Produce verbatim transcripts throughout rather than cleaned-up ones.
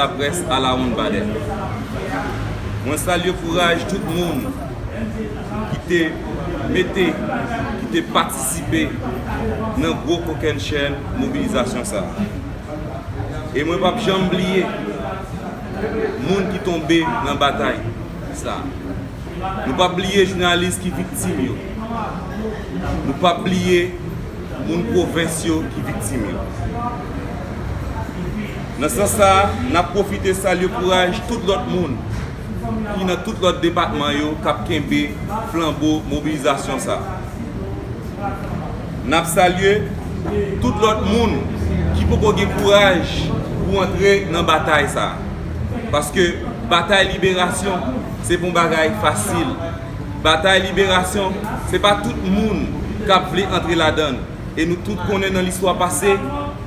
Laprès a la ronn badè. Mwen salye kouraj tout moun ki te mete, ki te patisipe nan gwo kokennchenn mobilizasyon sa a. E mwen p ap janm bliye moun ki tonbe nan batay sa a. Nou p ap bliye jounalis ki viktim yo. Nou p ap bliye moun pwovens yo ki viktim yo. Nan sans sa a, n ap pwofite salye kouraj tout lòt moun ki nan tout lòt depatman yo k ap kenbe flanbo mobilizasyon sa a. N ap salye tout lòt moun ki poko gen kouraj pou antre nan batay sa a. Paske batay liberasyon, se pa yon bagay fasil. Batay liberasyon, se pa tout moun k ap vle antre ladan l. E nou tout konnen nan listwa pase,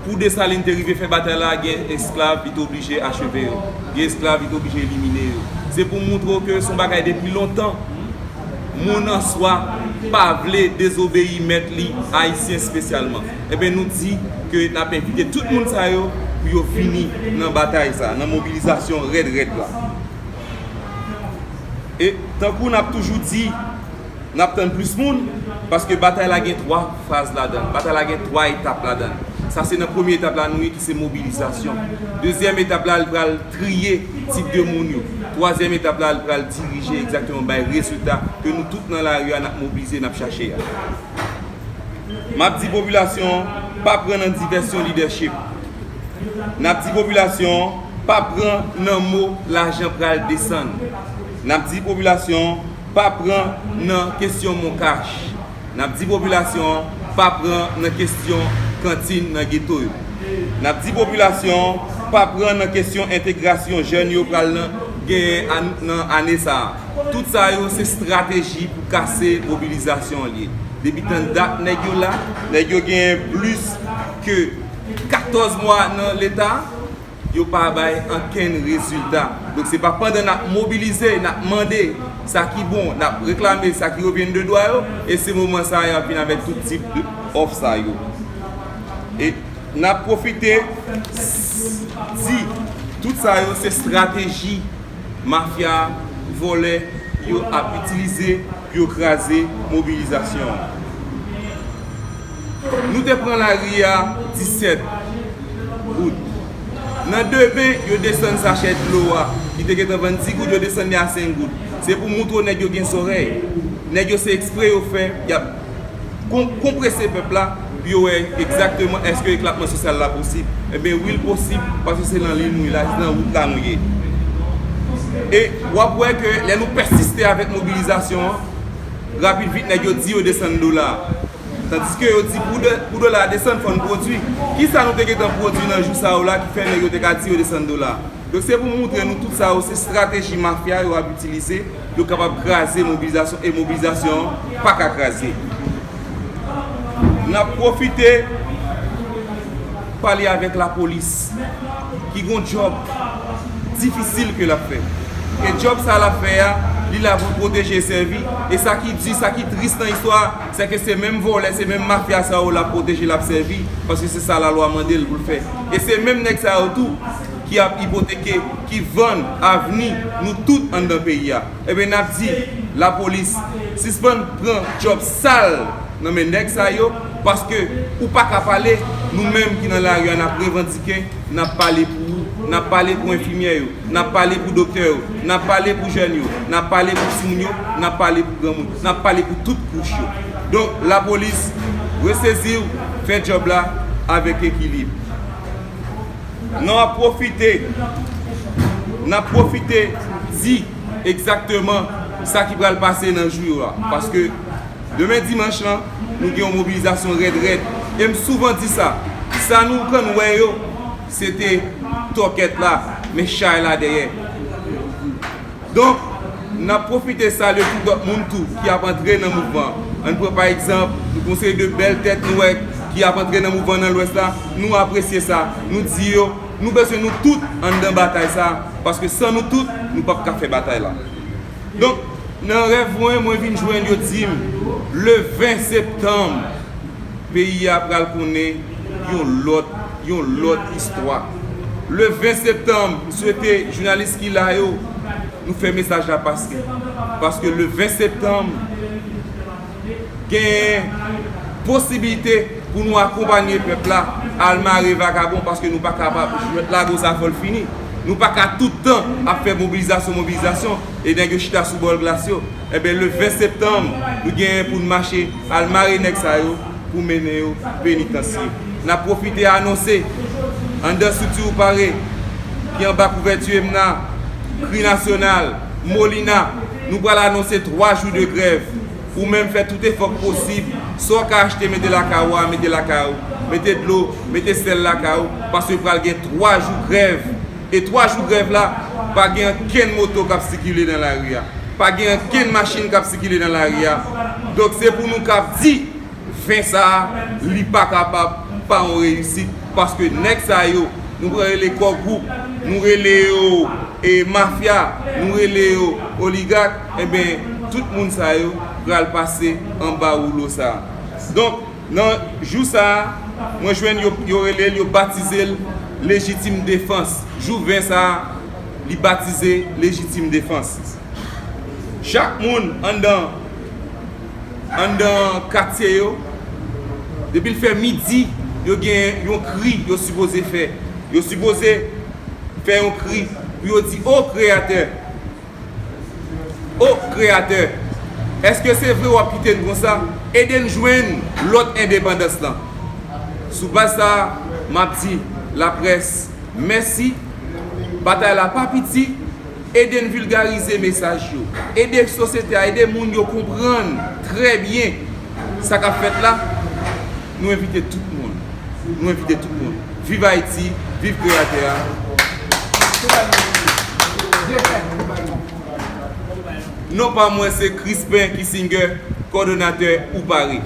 pou Desalin te rive fè batay la, gen esklav, li te oblije acheve yo. Gen esklav, li te oblije elimine yo. Se pou montre w ke se yon bagay depi lontan. Moun an swa pa vle dezobeyi mèt li, Ayisyen espesyalman. Enben, nou di ke n ap envite tout moun sa yo pou yo vini nan batay sa, nan mobilizasyon rèd rèd la. E tankou n ap toujou di, n ap tann plis moun, paske batay la gen twa faz ladan l. Batay la gen twa etap ladan l. Sa se nan premye etap la nou ye ki se mobilizasyon. Dezyèm etap la, li pral triye tip de moun yo. Twazyèm etap la, li pral dirije egzakteman bay rezilta ke nou tout nan lari a n ap mobilize, n ap chache a. M ap di popilasyon an, pa pran nan divèsyon lidèchip. N ap di popilasyon an, pa pran nan mo lajan pral desann. N ap di popilasyon an, pa pran nan kesyon monkach. N ap di popilasyon an, pa pran nan kesyon kantin nan geto yo. N ap di popilasyon an, pa pran nan kesyon entegrasyon jèn yo pral nan, genyen an, nan ane sa a. Tout sa yo se estrateji pou kase mobilizasyon an li ye. Depi tan dat nèg yo la, nèg yo genyen plis ke katòz mwa nan Leta, yo pa bay ankenn rezilta. Donk, se pa pandan n ap mobilize, n ap mande sa ki bon, n ap reklame sa ki revyen de dwa yo, e se moman sa a y ap vin avèk tout tip de òf sa yo. E n ap pwofite di, tout sa yo se estrateji mafya, vòlè yo ap itilize pou yo kraze mobilizasyon an. Nou te pran lari a disèt out. Nan demen, yo desann sachè dlo a, ki te gentan vann di goud, yo desann li a senk goud. Se pou montre w nèg yo gen zòrèy. Nèg yo se ekspre yo fè, y ap kon-, konprese pèp la pou yo wè egzakteman èske eklatman sosyal la posib. Enben, wi, l posib, paske se nan li nou ye la, se nan wout la nou ye. E w ap wè ke lè nou pèsiste avèk mobilizasyon an, rapid vit nèg yo di yo desann dola a. Tandiske yo di pou, de, pou dola a desann, fò n pwodui. Kisa nou te gentan pwodui nan jou sa yo la ki fè nèg yo te ka di yo desann dola a? Donk, se pou montre nou tout sa yo, se estrateji mafya yo ap itilize pou yo kapab kraze mobilizasyon, e mobilizasyon an pa ka kraze. N ap pwofite pale avèk lapolis ki gon djòb difisil ke l ap fè. E djòb sa l ap fè a, li la pou l pwoteje e sèvi. E sa ki di, sa ki tris nan istwa a, se ke se menm vòlè, se menm mafya sa yo l ap pwoteje, l ap sèvi, paske se sa lalwa mande l pou l fè. E se menm nèg sa yo tou ki ap ipoteke, ki vann avni nou tout anndan peyi a. Ebyen, n ap di lapolis, sispann pran djòb sal nan men nèg sa yo, paske ou pa ka pale, nou menm ki nan lari a, n ap revandike, n ap pale pou ou, n ap pale pou enfimyè yo, n ap pale pou doktè yo, n ap pale pou jèn yo, n ap pale pou timoun yo, n ap pale pou granmoun, n ap pale pou tout kouch yo. Donk, lapolis, resezi w, fè djòb la avèk ekilib. N ap pwofite, n ap pwofite di egzakteman sa ki pral pase nan jou yo a. Paske demen dimanch lan, nou gen yon mobilizasyon rèd rèd. E m souvan di sa, sa nou konn wè yo, se te tòkèt la, men chay la dèyè. Donk, n ap pwofite salye tout lòt moun tou ki ap antre nan mouvman an. Ann pran pa egzanp, nou gon seri de bèl tèt nou wè ki ap antre nan mouvman nan Lwès la, nou apresye sa, nou di yo, nou bezwen nou tout anndan batay sa, paske san nou tout, nou p ap ka fè batay la. Donk, nan rèv mwen, mwen vin jwenn yo di m, le ven septanm, peyi a pral konnen yon lòt, yon lòt istwa. Le ven septanm, m swete jounalis ki la yo, nou fè mesaj la pase. Paske le ven septanm, gen posiblite pou nou akonpanye pèp la al mare vagabon, paske nou pa kapab jwèt lago sa fò l fini. Nou pa ka tout tan ap fè mobilizasyon, mobilizasyon, e nèg yo chita sou bò glas yo. Enben, le ven septanm, nou genyen pou n mache al mare nèg sa yo pou mennen yo penitansye. N ap pwofite anonse, anndan estrikti Ou Pare, ki anba kouvèti EMNA, Kri Nasyonal, Molina, nou pral anonse twa jou de grèv. Ou menm fè tout efò k posib, sa w ka achte mete lakay ou a, mete lakay ou, mete dlo, mete sèl lakay ou, paske pral gen twa jou grèv. E twa jou grèv la, pa gen ankenn moto k ap sikile nan lari a. Pa gen ankenn machin k ap sikile nan lari a. Donk, se pou nou kab di, ven sa a, li pa kapab pa yon reyisit, paske nèg sa yo, nou pral rele kò gwoup, nou rele yo e mafya, nou rele yo oligak, enben, tout moun sa yo pral pase anba woulo sa a. Donk, nan jou sa a, mwen jwenn yo, yo rele l, yo batize l Lejitim Defans. Jou ven sa a, li batize Lejitim Defans. Chak moun anndan, anndan katye yo, depi l fè midi, yo gen yon kri yo sipoze fè. Yo sipoze fè yon kri pou yo di, O Kreyatè, O Kreyatè, èske se vre w ap kite n konsa? Ede n jwenn lòt endepandans lan. Sou baz sa a, m ap di laprès mèsi. Batay la pa piti. Ede n vilgarize mesaj yo. Ede sosyete a, ede moun yo konprann trè byen sa k ap fèt la. Nou envite tout moun. Nou envite tout moun. Viv Ayiti, viv Kreyatè a. Non pa mwen se Crispin Kissinger, kòdonatè Ou Pare.